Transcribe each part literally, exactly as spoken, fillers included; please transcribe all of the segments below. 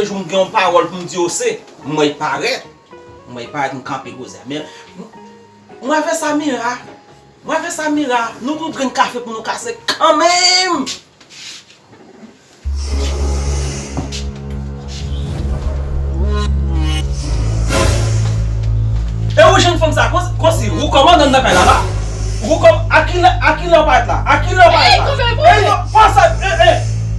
Jou m gen yon pawòl pou m di Ose, m wè l parèt. M wè l parèt, m kanpe koze a. Men, m wè avè Samira. M wè avè Samira. Nou gen yon grenn kafe pou nou kase kanmenm. E ou jwenn fanm sa, konsi, konsi, ou kòmandan nan kay la, la? Ou kòm, a kilè, a kilè w parèt la? A kilè w parèt la? Ey, konfime pou mwen. Ey, non, pa sa, e, e,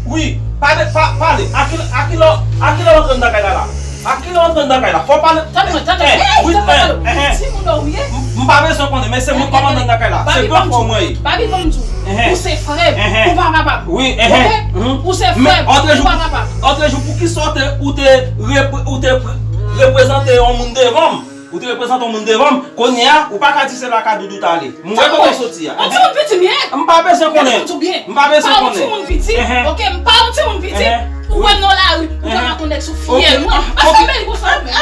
wi, pale, pa, pale. A kilè, a kilè, a kilè w antre nan kay la, la? A kilè w antre nan kay la? Fò pale. Tann mwen, tann mwen. Ey, wi, tann mwen, tann mwen. Timoun ou ye? M, m pa bezwen konnen, men se mwen kòmandan nan kay la. Se gran frè w mwen ye. Babi, ban m di w. Ou se frè m, ou pa papa m. Wi, oke? Ou se frè m, ou pa papa m. Otrejou, poukisa w te, ou te repre-, ou te pre-, reprezante yon moun devan m? Ou te reprezante yon moun devan m. Kounye a, ou pa ka di se lakay Doudou w t ale. M wè kote w soti a. Yon timoun piti m ye. M pa bezwen konnen. M pa bezwen konnen. M pa yon timoun piti, oke? M pa yon timoun piti. Ou wè m nan lari, ou ka maton nèg sou fyèl mwen. Paske men konsa menm.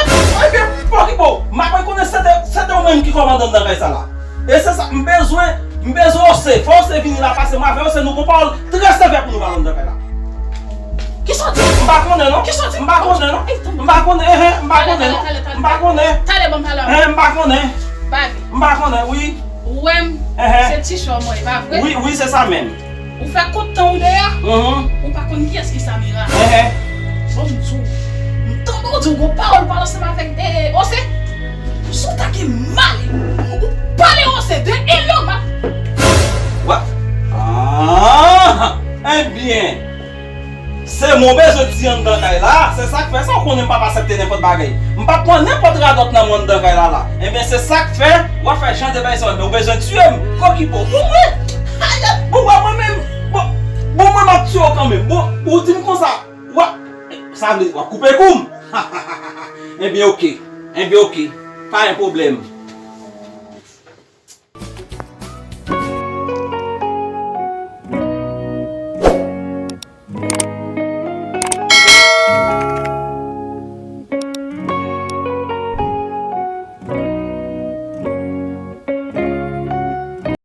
Ebyen, pòkipo, m ap konnen se te, se te ou menm ki kòmandan nan kay sa la. E se sa, m bezwen, m bezwen Ose. Fò Ose vini la, paske mwen avè Ose, nou gon pawòl trè sevè pou nou pale anndan kay la. Kisa w di? M pa konnen, non. Kisa w di? M pa konnen, non. M pa konnen, enhen, m pa konnen, non. M pa konnen. Talè, ban m pale avè w. Enhen, m pa konnen. Babi. M pa konnen, wi. Ou wè m, se ti chò mwen, e pa vre? Wi, wi, se sa menm. Ou fè kout tan ou deyò, ou pa konn kiyès ki Samira. Enhen. Bon, m di w, m tande w di w gon pawòl pale ansanm avèk, e, Ose. Si w ta gen mal, ou pale Ose de Eloma. Wa-, ah, ebyen, se mwen w bezwen di anndan kay la, se sa k fè sa, ou konnen m p ap aksepte nenpòt bagay. M p ap pran nenpòt radòt nan mwen anndan kay la, la. Ebyen, se sa k fè, w ap fè jan de bagay sa, men ou bezwen tiye m. Okipe w. Bon, mwen, ayayay, bon, mwen, mwen menm, bon, bon, mwen, m ap tiye w kanmenm. Bon, ou di m konsa, w ap, sa vle di, w ap koupe kou m. Ebyen, oke. Ebyen, oke. Pa gen pwoblèm.